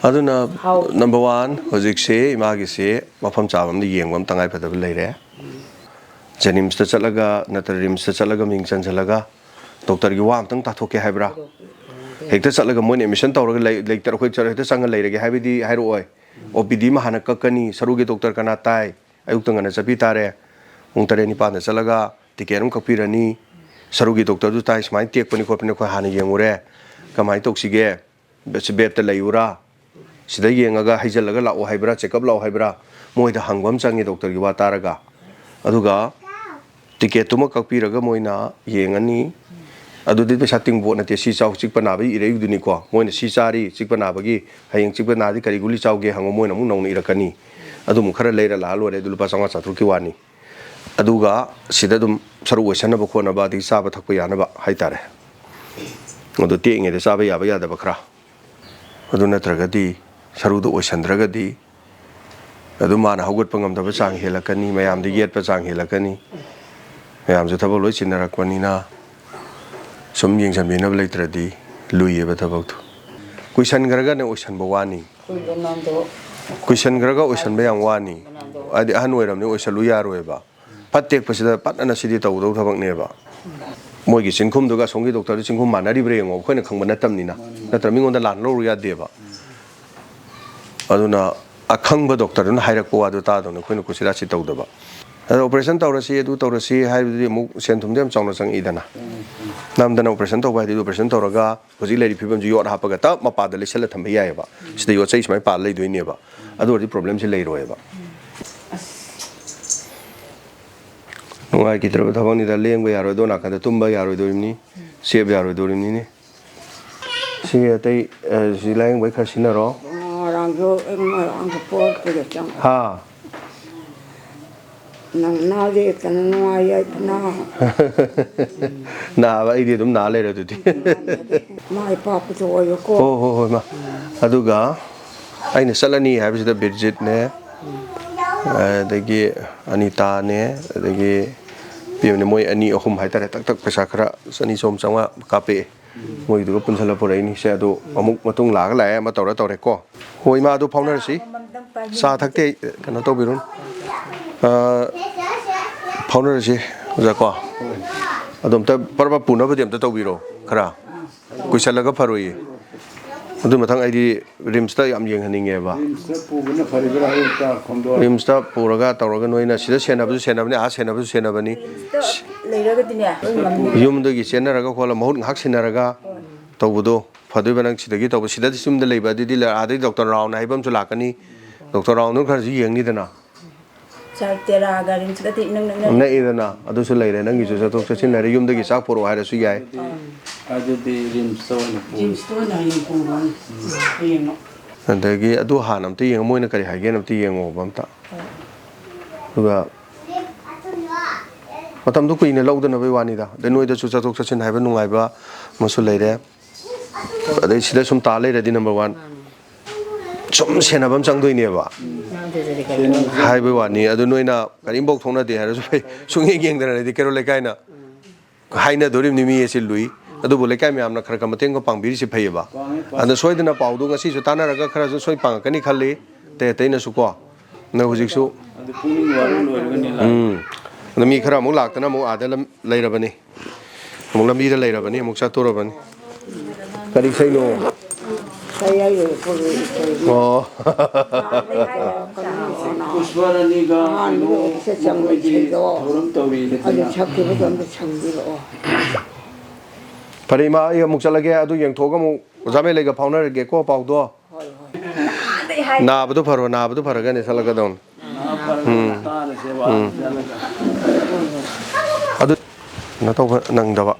ꯑꯗꯨꯅ ꯍꯥꯎ꯫ ꯅꯝꯕꯔ ꯋꯥꯟ, ꯍꯧꯖꯤꯛꯁꯦ ꯏꯃꯥꯒꯤꯁꯦ ꯃꯐꯝ ꯆꯥꯕ ꯑꯃꯗ ꯌꯦꯡꯕ ꯑꯃ ꯇꯉꯥꯏ ꯐꯗꯕ ꯂꯩꯔꯦ꯫ ꯖꯦꯅꯤꯝꯁꯇ ꯆꯠꯂꯒ ꯅꯠꯇ꯭ꯔ ꯔꯤꯝꯁꯇ ꯆꯠꯂꯒ ꯃꯤꯡ ꯆꯟꯁꯤꯜꯂꯒ ꯗꯣꯛꯇꯔꯒꯤ ꯋꯥ ꯑꯝꯇꯪ ꯇꯥꯊꯣꯛꯀꯦ ꯍꯥꯏꯕ꯭ꯔꯥ? ꯍꯦꯛꯇ ꯆꯠꯂꯒ ꯃꯣꯏꯅ ꯑꯦꯗꯃꯤꯁꯟ ꯇꯧꯔꯒ ꯂꯩ-, ꯂꯩꯇ-, ꯑꯩꯈꯣꯏ ꯆꯠ-, ꯍꯦꯛꯇ ꯆꯪꯉ ꯂꯩꯔꯒꯦ ꯍꯥꯏꯕꯗꯤ ꯍꯥꯏꯔꯛꯑꯣꯏ꯫ ꯑꯣ ꯄꯤ ꯗꯤ ꯑꯃ ꯍꯥꯟꯅ ꯀꯛꯀꯅꯤ, ꯁꯔꯨꯒꯤ ꯗꯣꯛꯇꯔ ꯀꯅꯥ ꯇꯥꯏ, ꯑꯌꯨꯛꯇ ꯉꯟꯅ ꯆꯠꯄꯤ ꯇꯥꯔꯦ꯫ ꯄꯨꯡ ꯇꯔꯦꯠ ꯅꯤꯄꯥꯟꯗ ꯆꯠꯂꯒ ꯇꯤꯀꯦꯠ ꯑꯃ ꯀꯛꯄꯤꯔꯅꯤ, ꯁꯔꯨꯒꯤ ꯗꯣꯛꯇꯔꯗꯨ ꯇꯥꯏ, ꯁꯨꯃꯥꯏꯅ ꯇꯦꯛꯄꯅꯤ ꯈꯣꯠꯄꯅꯤ, ꯑꯩꯈꯣꯏ ꯍꯥꯟꯅ ꯌꯦꯡꯉꯨꯔꯦ, ꯀꯃꯥꯏꯅ ꯇꯧꯁꯤꯒꯦ, ꯕꯦꯗꯇ ꯂꯩꯌꯨꯔꯥ, ꯁꯤꯗ ꯌꯦꯡꯉꯒ ꯍꯩꯖꯤꯜꯂꯒ ꯂꯥꯛꯑꯣ ꯍꯥꯏꯕ꯭ꯔꯥ, ꯆꯦꯛꯑꯞ ꯂꯥꯛꯑꯣ ꯍꯥꯏꯕ꯭ꯔꯥ, ꯃꯣꯏꯗ ꯍꯪꯕ ꯑꯃ ꯆꯪꯉꯤ ꯗꯣꯛꯇꯔꯒꯤ ꯋꯥ ꯇꯥꯔꯒ꯫ ꯑꯗꯨꯒ ꯇꯤꯀꯦꯠꯇꯨꯃ ꯀꯛꯄꯤꯔꯒ ꯃꯣꯏꯅ ꯌꯦꯡꯉꯅꯤ꯫ ꯑꯗꯨꯗꯤ ꯄꯩꯁꯥ ꯇꯤꯡꯕ ꯄꯣꯠ ꯅꯠꯇꯦ, ꯁꯤ ꯆꯥꯎ, ꯆꯤꯛꯄ ꯅꯥꯕꯒꯤ ꯏꯔꯛꯏꯗꯨꯅꯤꯀꯣ꯫ ꯃꯣꯏꯅ ꯁꯤ ꯆꯥꯔꯤ, ꯆꯤꯛꯄ ꯅꯥꯕꯒꯤ, ꯍꯌꯦꯡ ꯆꯤꯛꯄ ꯅꯥꯔꯗꯤ ꯀꯔꯤ ꯒꯨꯂꯤ ꯆꯥꯎꯒꯦ ꯍꯪꯉꯣ, ꯃꯣꯏꯅ ꯑꯃꯨꯛ ꯅꯧꯅ ꯏꯔꯛꯀꯅꯤ꯫ ꯑꯗꯨꯃꯨꯛ ꯈꯔ ꯂꯩꯔ ꯂꯥꯛꯑ ꯂꯣꯏꯔꯦ, ꯑꯗꯨ ꯂꯨꯄꯥ ꯆꯥꯝꯃꯉꯥ ꯆꯥꯇ꯭ꯔꯨꯛꯀꯤ ꯋꯥꯅꯤ꯫ ꯑꯗꯨꯒ ꯁꯤꯗ ꯑꯗꯨꯝ ꯁꯔꯨ ꯑꯣꯏꯁꯟꯅꯕ ꯈꯣꯠꯅꯕ, ꯑꯗꯒꯤ ꯆꯥꯕ ꯊꯛꯄ ꯌꯥꯅꯕ ꯍꯥꯏꯇꯥꯔꯦ꯫ ꯑꯗꯨ ꯇꯦꯛꯏꯉꯩꯗ ꯆꯥꯕ ꯌꯥꯕ ꯌꯥꯗꯕ ꯈꯔ, ꯑꯗꯨ ꯅꯠꯇ꯭ꯔꯒꯗꯤ ꯁꯔꯨꯗ ꯑꯣꯏꯁꯟꯗ꯭ꯔꯒꯗꯤ ꯑꯗꯨꯝ ꯃꯥꯅ ꯍꯧꯒꯠꯄ ꯉꯝꯗꯕ ꯆꯥꯡ ꯍꯦꯜꯂꯛꯀꯅꯤ, ꯃꯌꯥꯝꯗ ꯌꯦꯠꯄ ꯆꯥꯡ ꯍꯦꯜꯂꯛꯀꯅꯤ꯫ ꯃꯌꯥꯝꯁꯨ ꯊꯕꯛ ꯂꯣꯏ ꯆꯤꯟꯅꯔꯛꯄꯅꯤꯅ ꯁꯨꯝ ꯌꯦꯡꯁꯤꯟꯕꯤꯅꯕ ꯂꯩꯇ꯭ꯔꯗꯤ ꯂꯨꯏꯌꯦꯕ ꯊꯕꯛꯇꯣ꯫ ꯀꯨꯏꯁꯟꯈ꯭ꯔꯒꯅ ꯑꯣꯏꯁꯟꯕ ꯋꯥꯅꯤ꯫ ꯀꯨꯏꯁꯟꯈ꯭ꯔꯒ ꯑꯣꯏꯁꯟꯕ ꯌꯥꯝ ꯋꯥꯅꯤ꯫ ꯍꯥꯏꯗꯤ ꯑꯍꯟ ꯑꯣꯏꯔꯕꯅꯤ, ꯑꯣꯏꯁꯜꯂꯨ ꯌꯥꯔꯣꯏꯕ꯫ ꯐꯠ ꯇꯦꯛꯄꯁꯤꯗ ꯄꯠꯅꯅ ꯁꯤꯗꯤ ꯇꯧꯗꯧ ꯊꯕꯛꯅꯦꯕ꯫ ꯃꯣꯏꯒꯤ ꯆꯤꯡꯈꯨꯝꯗꯨꯒ ꯑꯁꯣꯝꯒꯤ ꯗꯣꯛꯇꯔꯗꯨ ꯆꯤꯡꯈꯨꯝ ꯃꯥꯟꯅꯔꯤꯕ꯭ꯔꯥ ꯌꯦꯡꯉꯣ, ꯑꯩꯈꯣꯏꯅ ꯈꯪꯕ ꯅꯠꯇꯕꯅꯤꯅ꯫ ꯅꯠꯇ꯭ꯔ ꯃꯤꯉꯣꯟꯗ ꯂꯥꯟ ꯂꯧꯔꯨ ꯌꯥꯗꯦꯕ꯫ ꯑꯗꯨꯅ ꯑꯈꯪꯕ ꯗꯣꯛꯇꯔꯗꯨꯅ ꯍꯥꯏꯔꯛꯄ ꯋꯥꯗꯨ ꯇꯥꯗꯧꯅꯤ, ꯑꯩꯈꯣꯏꯅ ꯀꯨꯁꯤꯔꯥꯁꯤ ꯇꯧꯗꯕ꯫ ꯑꯗ ꯑꯣꯄꯔꯦꯁꯟ ꯇꯧꯔꯁꯤ, ꯑꯗꯨ ꯇꯧꯔꯁꯤ ꯍꯥꯏꯕꯗꯨꯗꯤ ꯑꯃꯨꯛ ꯁꯦꯟ ꯊꯨꯝꯗꯤ ꯌꯥꯝ ꯆꯥꯎꯅ ꯆꯪꯉꯛꯏꯗꯅ꯫ ꯅꯝꯗꯅ ꯑꯣꯄꯔꯦꯁꯟ ꯇꯧꯕ ꯍꯥꯏꯗꯤ ꯑꯣꯄꯔꯦꯁꯟ ꯇꯧꯔꯒ ꯍꯧꯖꯤꯛ ꯂꯩꯔꯤꯕ ꯐꯤꯕꯝꯁꯤ ꯌꯣꯠ ꯍꯥꯞꯄꯒ ꯇꯞ ꯃꯄꯥꯗ ꯂꯩꯁꯜꯂ ꯊꯝꯕ ꯌꯥꯏꯑꯕ꯫ ꯁꯤꯗ ꯌꯣꯠ ꯆꯩ ꯁꯨꯃꯥꯏꯅ ꯄꯥꯜꯂ ꯂꯩꯗꯣꯏꯅꯦꯕ꯫ ꯑꯗꯨ ꯑꯣꯏꯔꯗꯤ ꯄ꯭ꯔꯣꯕ꯭ꯂꯦꯝꯁꯤ ꯂꯩꯔꯣꯏꯕ꯫ ꯅꯨꯡꯉꯥꯏꯈꯤꯗ꯭ꯔꯕ ꯊꯕꯛꯅꯤꯗ, ꯂꯦꯡꯕ ꯌꯥꯔꯣꯏꯗꯣ, ꯅꯥꯀꯟꯗ ꯇꯨꯝꯕ ꯌꯥꯔꯣꯏꯗꯣꯔꯤꯕꯅꯤ, ꯆꯦꯞ ꯌꯥꯔꯣꯏꯗꯣꯔꯤꯕꯅꯤꯅꯦ꯫ ꯁꯤ ꯑꯇꯩ, ꯑ, ꯁꯤ ꯂꯥꯏꯌꯦꯡꯕꯩ ꯈꯔ ꯁꯤꯟꯅꯔꯣ꯫ ꯉꯔꯥꯡꯁꯨ, ꯉꯔꯥꯡꯁꯨ ꯄꯣꯔꯛꯄꯗ ꯆꯪꯉꯛꯑꯦ꯫ ꯍꯥ? ꯅꯪ ꯅꯥꯗꯦ ꯍꯦꯛꯇꯅ ꯅꯨꯡꯉꯥꯏ ꯌꯥꯏꯗꯅ꯫ ꯅꯥꯕ ꯑꯩꯗꯤ ꯑꯗꯨꯝ ꯅꯥ ꯂꯩꯔꯦ ꯑꯗꯨꯗꯤ꯫ ꯃꯥꯏ ꯄꯥꯛꯄꯗꯣ ꯑꯣꯏꯌꯨꯀꯣ꯫ ꯍꯣ, ꯍꯣ, ꯍꯣꯏ, ꯃꯥ꯫ ꯑꯗꯨꯒ ꯑꯩꯅ ꯆꯠꯂꯅꯤ ꯍꯥꯏꯕꯁꯤꯗ ꯕꯤꯔꯖꯤꯠꯅꯦ, ꯑꯗꯒꯤ ꯑꯅꯤꯇꯥꯅꯦ, ꯑꯗꯒꯤ ꯄꯤꯕꯅꯦ, ꯃꯣꯏ ꯑꯅꯤ ꯑꯍꯨꯝ ꯍꯥꯏꯇꯥꯔꯦ, ꯇꯛ ꯇꯛ ꯄꯩꯁꯥ ꯈꯔ ꯆꯅꯤ ꯆꯍꯨꯝ ꯆꯥꯝꯃꯉꯥ ꯀꯥꯞꯄꯛꯑꯦ꯫ ꯃꯣꯏꯗꯨꯒ ꯄꯨꯟꯁꯤꯜꯂ ꯄꯨꯔꯛꯏꯅꯤ꯫ ꯁꯦ, ꯑꯗꯨ ꯑꯃꯨꯛ ꯃꯇꯨꯡ ꯂꯥꯛꯑꯒ ꯂꯥꯛꯑꯦ, ꯑꯃ ꯇꯧꯔ ꯇꯧꯔꯦꯀꯣ꯫ ꯍꯣꯏ, ꯏꯃꯥ, ꯑꯗꯨ ꯐꯥꯎꯅꯔꯁꯤ꯫ ꯆꯥ ꯊꯛꯇꯦ, ꯀꯩꯅꯣ ꯇꯧꯕꯤꯔꯨꯅꯨ꯫ ꯑ, ꯐꯥꯎꯅꯔꯁꯤ, ꯑꯣꯖꯥ, ꯀꯣ꯫ ꯑꯗꯣ ꯑꯝꯇ ꯄꯔꯞ ꯄꯔꯞ ꯄꯨꯅꯕꯗꯤ ꯑꯝꯇ ꯇꯧꯕꯤꯔꯣ, ꯈꯔ꯫ ꯀꯨꯏꯁꯜꯂꯒ ꯐꯔꯣꯏꯌꯦ꯫ ꯑꯗꯨ ꯃꯊꯪ ꯑꯩꯗꯤ ꯔꯤꯝꯁꯇ ꯌꯥꯝ ꯌꯦꯡꯍꯟꯅꯤꯡꯉꯦꯕ꯫ ꯔꯤꯝꯁꯇ ꯄꯨꯕꯅ ꯐꯔꯤꯕ꯭ꯔꯥ ꯍꯥꯏꯕꯗꯨ ꯈꯣꯝꯗꯣꯛꯑ ꯔꯤꯝꯁꯇ ꯄꯨꯔꯒ ꯇꯧꯔꯒ ꯅꯣꯏꯅ ꯁꯤꯗ ꯁꯦꯟꯅꯕꯁꯨ ꯁꯦꯟꯅꯕꯅꯤ, ꯑꯥ ꯁꯦꯟꯅꯕꯁꯨ ꯁꯦꯟꯅꯕꯅꯤ꯫ ꯂꯩꯔꯒꯗꯤꯅꯦ ꯑꯩ ꯉꯝꯅꯤ꯫ ꯌꯨꯝꯗꯒꯤ ꯆꯦꯟꯅꯔꯒ ꯈꯣꯠꯂ ꯃꯍꯨꯠ ꯉꯥꯏꯍꯥꯛ ꯁꯤꯟꯅꯔꯒ ꯇꯧꯕꯗꯣ ꯐꯗꯣꯏꯕ꯫ ꯅꯪ ꯁꯤꯗꯒꯤ ꯇꯧꯕ, ꯁꯤꯗꯗꯤ ꯌꯨꯝꯗ ꯂꯩꯕ ꯑꯗꯨꯗꯤ ꯂꯩ-, ꯑꯥꯗꯩ ꯗꯣꯛꯇꯔ ꯔꯥꯎꯟ ꯍꯥꯏꯕ ꯑꯃꯁꯨ ꯂꯥꯛꯀꯅꯤ꯫ ꯗꯣꯛꯇꯔ ꯔꯥꯎꯟꯗꯨꯅ ꯈꯔꯁꯨ ꯌꯦꯡꯅꯤꯗꯅ꯫ ꯁꯥꯔ, ꯇꯦꯔꯥꯒ ꯔꯤꯝꯁꯀꯗꯤ ꯏꯅꯛ ꯅꯛꯅꯔꯦ꯫ ꯅꯛꯏꯗꯅ, ꯑꯗꯨꯁꯨ ꯂꯩꯔꯦ꯫ ꯅꯪꯒꯤꯁꯨ ꯆꯠꯊꯣꯛ ꯆꯠꯁꯤꯟ ꯂꯩꯔꯦ, ꯌꯨꯝꯗꯒꯤ ꯆꯥꯛ ꯄꯨꯔꯛꯑꯣ ꯍꯥꯏꯔꯁꯨ ꯌꯥꯏ꯫ ꯑꯗꯨꯗꯤ ꯔꯤꯝꯁꯇ ꯑꯣꯏꯅ ꯄꯨ ꯔꯤꯝꯁꯇ ꯑꯣꯏꯅ ꯍꯌꯦꯡ ꯄꯨꯔꯅꯤ꯫ ꯍꯌꯦꯡꯃꯛ꯫ ꯑꯗꯒꯤ ꯑꯗꯨ ꯍꯥꯟꯅ ꯑꯝꯇ ꯌꯦꯡꯉꯣ, ꯃꯣꯏꯅ ꯀꯔꯤ ꯍꯥꯏꯒꯦꯅ ꯑꯝꯇ ꯌꯦꯡꯉꯣꯕ ꯑꯝꯇ꯫ ꯑꯗꯨꯒ ꯃꯇꯝꯗꯣ ꯀꯨꯏꯅ ꯂꯧꯗꯅꯕꯒꯤ ꯋꯥꯅꯤꯗ꯫ ꯑꯗꯩ ꯅꯣꯏꯗꯁꯨ ꯆꯠꯊꯣꯛ ꯆꯠꯁꯤꯟ ꯍꯥꯏꯕ ꯅꯨꯡꯉꯥꯏꯕ ꯑꯃꯁꯨ ꯂꯩꯔꯦ꯫ ꯑꯗꯩ ꯁꯤꯗ ꯁꯨꯝ ꯇꯥ ꯂꯩꯔꯗꯤ number one ꯁꯨꯝ ꯁꯦꯟꯅꯕ ꯑꯃ ꯆꯪꯗꯣꯏꯅꯦꯕ꯫ ꯍꯥꯏꯕꯩ ꯋꯥꯅꯤ꯫ ꯑꯗꯨ ꯅꯣꯏꯅ ꯀꯔꯤꯝꯐꯥꯎ ꯊꯣꯛꯅꯗꯦ ꯍꯥꯏꯔꯁꯨ ꯐꯩ, ꯁꯨꯡꯌꯦꯡ ꯌꯦꯡꯗꯅ ꯂꯩꯗꯤ ꯀꯩꯔꯣꯜ ꯂꯩꯀꯥꯏꯅ ꯍꯥꯏꯅꯗꯣꯔꯤꯕꯅꯤ, ꯃꯤ ꯑꯁꯤ ꯂꯨꯏ꯫ ꯑꯗꯨꯕꯨ ꯂꯩꯀꯥꯏ ꯃꯌꯥꯝꯅ ꯈꯔ ꯈꯔ ꯃꯇꯦꯡꯒ ꯄꯥꯡꯕꯤꯔꯤꯁꯤ ꯐꯩꯌꯦꯕ꯫ ꯑꯗꯨꯅ ꯁꯣꯏꯗꯅ ꯄꯥꯎꯗꯨ ꯉꯁꯤꯁꯨ ꯇꯥꯟꯅꯔꯒ ꯈꯔꯁꯨ ꯁꯣꯏ ꯄꯥꯡꯉꯛꯀꯅꯤ ꯈꯜꯂꯤ꯫ ꯑꯇꯩ ꯑꯇꯩꯅꯁꯨꯀꯣ꯫ ꯑꯗ ꯍꯧꯖꯤꯛꯁꯨ ꯑꯗꯨ ꯄꯨꯛꯅꯤꯡ ꯋꯥꯔꯧ ꯂꯣꯏꯔꯒꯅꯤ ꯂꯥꯛ ꯎꯝ꯫ ꯑꯗ ꯃꯤ ꯈꯔ ꯑꯃꯨꯛ ꯂꯥꯛꯇꯅ ꯑꯃꯨꯛ ꯑꯥꯗ ꯂꯝ-, ꯂꯩꯔꯕꯅꯤ꯫ ꯑꯃꯨꯛ ꯂꯝꯕꯤꯗ ꯂꯩꯔꯕꯅꯤ, ꯑꯃꯨꯛ ꯆꯠꯇꯣꯔꯕꯅꯤ꯫ ꯀꯔꯤ ꯏꯁꯩꯅꯣ? ꯑꯣ꯫ ꯄꯨꯁꯄꯥꯔꯥꯅꯤꯒ ꯀꯩꯅꯣ ꯃꯈꯣꯏꯗꯤ ꯊꯧꯔꯝ ꯇꯧꯔꯤꯗꯅ꯫ ꯁꯛꯈꯤꯕꯗꯣ ꯑꯝꯇ ꯁꯪꯕꯤꯔꯛꯑꯣ꯫ ꯐꯔꯦ ꯏꯃꯥ, ꯑꯩ ꯑꯃꯨꯛ ꯆꯠꯂꯒꯦ꯫ ꯑꯗꯨ ꯌꯦꯡꯊꯣꯛꯑꯒ ꯑꯃꯨꯛ ꯑꯣꯖꯥ ꯃꯦꯂꯩꯒ ꯐꯥꯎꯅꯔꯒꯦꯀꯣ ꯄꯥꯎꯗꯣ꯫ ꯅꯥꯕꯗꯣ ꯐꯔꯣ, ꯅꯥꯕꯗꯣ ꯐꯔꯒꯅꯦ ꯆꯠꯂꯛꯀꯗꯧꯅꯤ꯫ ꯅꯥ ꯐꯔꯒ ꯇꯥꯔꯁꯦꯕ ꯑꯥꯗ ꯆꯠꯂꯒ꯫ ꯑꯗꯨ ꯀꯩꯅꯣ ꯇꯧꯕ ꯅꯪꯗꯕ꯫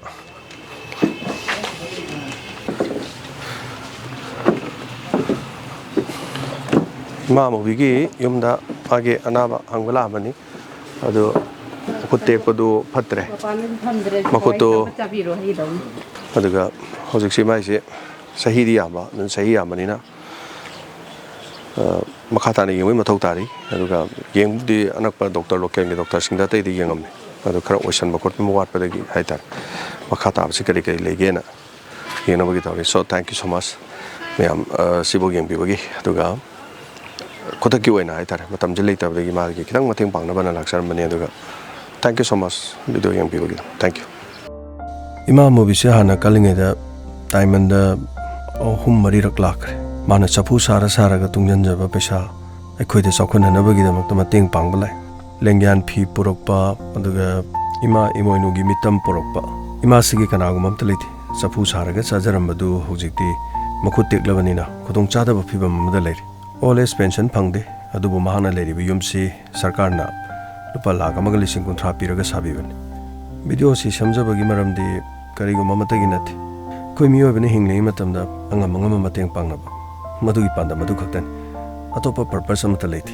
ꯏꯃꯥ ꯃꯨꯕꯤꯒꯤ ꯌꯨꯝꯗ ꯃꯥꯒꯤ ꯑꯅꯥꯕ ꯍꯪꯕ ꯂꯥꯛꯑꯝꯕꯅꯤ꯫ ꯑꯗꯨ ꯃꯈꯨꯠ ꯇꯦꯛꯄꯗꯨ ꯐꯠꯇ꯭ꯔꯦ꯫ ꯃꯄꯥꯟꯗꯗꯤ ꯊꯝꯗ꯭ꯔꯦ꯫ ꯃꯈꯨꯠꯇꯣ ꯆꯥꯕꯤꯔꯣ ꯍꯩꯗꯧꯅꯤ꯫ ꯑꯗꯨꯒ ꯍꯧꯖꯤꯛꯁꯤ ꯃꯥꯏꯁꯦ ꯆꯍꯤꯗꯤ ꯌꯥꯝꯕ, ꯑꯗꯨꯅ ꯆꯍꯤ ꯌꯥꯝꯕꯅꯤꯅ, ꯑ, ꯃꯈꯥ ꯇꯥꯅ ꯌꯦꯡꯕꯒꯤ ꯃꯊꯧ ꯇꯥꯔꯤ꯫ ꯑꯗꯨꯒ ꯌꯦꯡꯕꯨꯗꯤ ꯑꯅꯛꯄ ꯗꯣꯛꯇꯔ, ꯂꯣꯀꯦꯜꯒꯤ ꯗꯣꯛꯇꯔꯁꯤꯡꯗ ꯑꯇꯩꯗꯤ ꯌꯦꯡꯉꯝꯃꯦ꯫ ꯑꯗꯨ ꯈꯔ ꯑꯣꯏꯁꯟꯕ ꯈꯣꯠꯄ ꯋꯥꯠꯄꯗꯒꯤ ꯍꯥꯏꯇꯥꯔꯦ꯫ ꯃꯈꯥ ꯇꯥꯕꯁꯤ ꯀꯔꯤ ꯀꯔꯤ ꯂꯩꯒꯦꯅ ꯌꯦꯡꯅꯕꯒꯤ ꯇꯧꯔꯤ꯫ So, thank you so much ꯃꯌꯥꯝ, ꯑ, ꯁꯤꯐꯥꯎ ꯌꯦꯡꯕꯤꯕꯒꯤ꯫ ꯑꯗꯨꯒ ꯈꯨꯗꯛꯀꯤ ꯑꯣꯏꯅ ꯍꯥꯏꯇꯥꯔꯦ, ꯃꯇꯝꯁꯦ ꯂꯩꯇꯕꯗꯒꯤ ꯃꯥꯒꯤ ꯈꯤꯇꯪ ꯃꯇꯦꯡ ꯄꯥꯡꯅꯕꯅ ꯂꯥꯛꯆꯔꯝꯕꯅꯤ꯫ ꯑꯗꯨꯒ thank you so much video ꯌꯦꯡꯕꯤꯕꯒꯤꯗꯃꯛ꯫ Thank you꯫ ꯏꯃꯥ ꯃꯨꯕꯤꯁꯦ ꯍꯥꯟꯅ ꯀꯜꯂꯤꯉꯩꯗ ꯗꯥꯏꯃꯟꯗ ꯑꯍꯨꯝ ꯃꯔꯤꯔꯛ ꯂꯥꯛꯈ꯭ꯔꯦ꯫ ꯃꯥꯅ ꯆꯐꯨ ꯁꯥꯔ ꯁꯥꯔꯒ ꯇꯨꯡꯁꯤꯟꯖꯕ ꯄꯩꯁꯥ ꯑꯩꯈꯣꯏꯗ ꯆꯥꯎꯈꯠꯅꯅꯕꯒꯤꯗꯃꯛꯇ ꯃꯇꯦꯡ ꯄꯥꯡꯕ ꯂꯥꯛꯑꯦ꯫ ꯂꯦꯡꯌꯥꯟ ꯐꯤ ꯄꯨꯔꯛꯄ, ꯑꯗꯨꯒ ꯏꯃꯥ ꯏꯃꯣꯏꯅꯨꯒꯤ ꯃꯤꯇꯝ ꯄꯨꯔꯛꯄ꯫ ꯏꯃꯥꯁꯤꯒꯤ ꯀꯅꯥꯒꯨꯝꯕ ꯑꯝꯇ ꯂꯩꯇꯦ꯫ ꯆꯐꯨ ꯁꯥꯔꯒ ꯆꯥꯖꯔꯝꯕꯗꯨ ꯍꯧꯖꯤꯛꯇꯤ ꯃꯈꯨꯠ ꯇꯦꯛꯂꯕꯅꯤꯅ ꯈꯨꯗꯣꯡ ꯆꯥꯗꯕ ꯐꯤꯕꯝ ꯑꯃꯗ ꯂꯩꯔꯦ꯫ ꯑꯣꯜ ꯑꯦꯖ ꯄꯦꯟꯁꯟ ꯐꯪꯗꯦ, ꯑꯗꯨꯕꯨ ꯃꯍꯥꯛꯅ ꯂꯩꯔꯤꯕ ꯌꯨꯝꯁꯤ ꯁꯔꯀꯥꯔꯅ ꯂꯨꯄꯥ ꯂꯥꯈ ꯑꯃꯒ ꯂꯤꯁꯤꯡ ꯀꯨꯟꯊ꯭ꯔꯥ ꯄꯤꯔꯒ ꯁꯥꯕꯤꯕꯅꯤ꯫ ꯚꯤꯗꯤꯑꯣꯁꯤ ꯁꯦꯝꯖꯕꯒꯤ ꯃꯔꯝꯗꯤ ꯀꯔꯤꯒꯨꯝꯕ ꯑꯃꯠꯇꯒꯤ ꯅꯠꯇꯦ꯫ ꯑꯩꯈꯣꯏ ꯃꯤꯑꯣꯏꯕꯅ ꯍꯤꯡꯂꯤꯉꯩ ꯃꯇꯝꯗ ꯑꯉꯝ ꯑꯉꯝꯕ ꯃꯇꯦꯡ ꯄꯥꯡꯅꯕ, ꯃꯗꯨꯒꯤ ꯄꯥꯟꯗꯝ ꯑꯗꯨ ꯈꯛꯇꯅꯤ꯫ ꯑꯇꯣꯞꯄ ꯄꯔꯄꯁ ꯑꯃꯠꯇ ꯂꯩꯇꯦ꯫